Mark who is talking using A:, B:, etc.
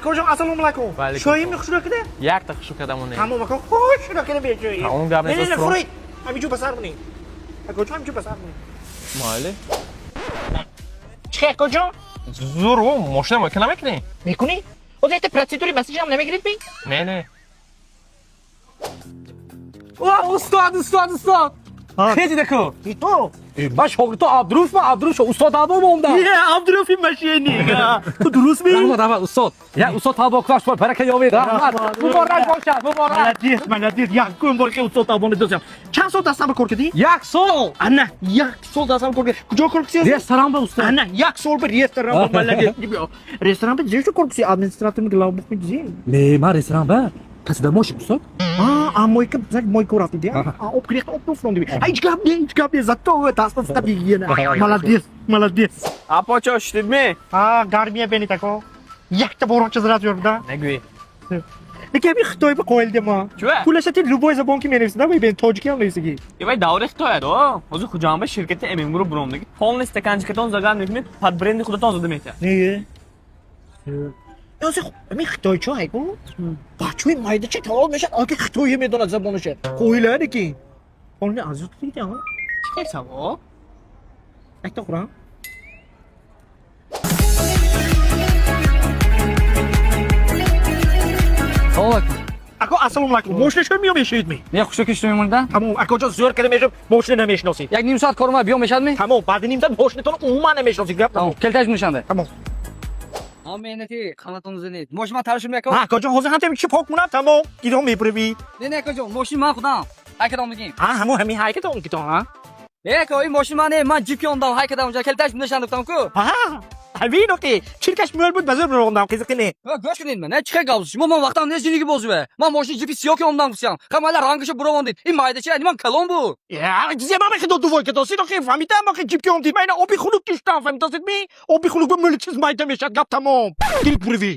A: Акоҷон, ассалому алайкум.
B: Ва алайкум.
A: Шоим хушрокида?
B: Якта хушрокадамоне.
A: Тамом, ако, хушрокида бечоим.
B: Тамом, гап нест,
A: Не, не,
B: устод.
A: фуроид. Ҳаминҷо ба сар монед. Акоҷон, ҳаминҷо ба сар монед.
B: Майли.
A: Чӣ, акоҷон?
B: Зур, мошина мойка намекунӣ?
A: Мекунӣ? Ҳозир якта процедури масиҷам намегиред ми?
B: Не, не.
C: Устод, устод, устод, хези деку.
A: То.
C: Ман шогирдто Абдуруф, ман Абдуруф, устод Або мондам.
A: Абдуруфи мошенник. Ту дуруст ми?
C: Раҳмат, раҳмат, устод. Я устод Або, шумо барака ёбед. Раҳмат, муборак бошад, муборак.
A: Молодец, молодец. Якум бор ки устод Абони дӯстам. Чанд сол дастам ба кор кардӣ?
C: Як сол.
A: Ана, як сол дастам кор кардӣ. Куҷо кор кардӣ?
C: Ресторан ба, устод.
A: Ана, як сол ба ресторан ба, молодец. Ресторан ба зеро кор кардӣ? Администратор главбух ми зи?
C: Не, ман ресторан ба посудомойщик, устод.
A: А, мойка, значит, мойку рафтӣ, ди?
C: Аҳа.
A: А, об гирехта, об туфронди. Ҳеҷ гап не, ҳеҷ гап не, зато дастам фақат гигиена. Молодец, молодец.
D: Апочо, шидидми?
A: А, гармия бенит, ако. Якта боронча зрад ёрда.
B: Нагӯй.
A: Лекин ҳамин Хитой ба қоил дема.
D: Чӯ?
A: Пулаша ти любой забон ки менависида, вай бен тоҷикӣ ҳам нависагӣ.
D: Ивай даври Хитояд, о. Ҳозир Хуҷанба ширкати MM Group буромдаги. Полный стаканчикатон загар мекунед, под бренди худатон зада метиҳад.
A: Не. Ҳозир ҳамин хитойчо ҳайку? Бачаҳои майдача таваллуд мешавад, аки хитоие медонад забонаша. Қоила лекин. Полный азиз дида, а?
D: Чӣ хел савол?
A: Якта хӯрам.
E: Салом алайкум.
A: Ако, ассалому алайкум. Мошина шо миё мешавед ми?
E: Не, хушроки шумо мемонда?
A: Тамом, акоҷон, зӯр карда мешавад, мошина намешиносед.
E: Як ним соат корма биё мешад ми?
A: Тамом, баъди ним соат мошинатон умуман намешиносед. Гап
E: Тамом, келташ мешанда.
A: Тамом.
E: Ҳам меҳнати қанатон занед. Мошин ман тарашум яко?
A: Ҳа, акоҷон, ҳозир ҳам чи пок мунам, тамом. Гидон мепуравӣ.
E: Не, не, акоҷон, мошин ман худам. Ҳай кадом дигим.
A: Ҳа, ҳамон ҳамин ҳайкатон китон, ҳа?
E: Не, ако, ин мошин ман не, ман ҷипки омдам, ҳай кадам унҷа келташ мешанда гуфтам ку.
A: Ҳа, ҳамин оки. Чиркаш мӯл буд, ба зӯр рондам, қизиқи не.
E: Ҳа, гӯш кунед ман, не, чӣ хел гап шумо, ман вақтам нест ҷиниги бозиве. Ман мошин ҷипи сиёҳ ки омдам гуфтам. Ха майла рангашо буровондид. Ин майдача, ин ман калон буд.
A: Я, зе ман хидо дувой кадосид, охи, фаҳмидам, охи, ҷипки омдид. Ман ина оби хунук киштам, фаҳмидосид ми? Оби хунук ба мӯли чиз майда мешавад, гап тамом. Дил буравӣ.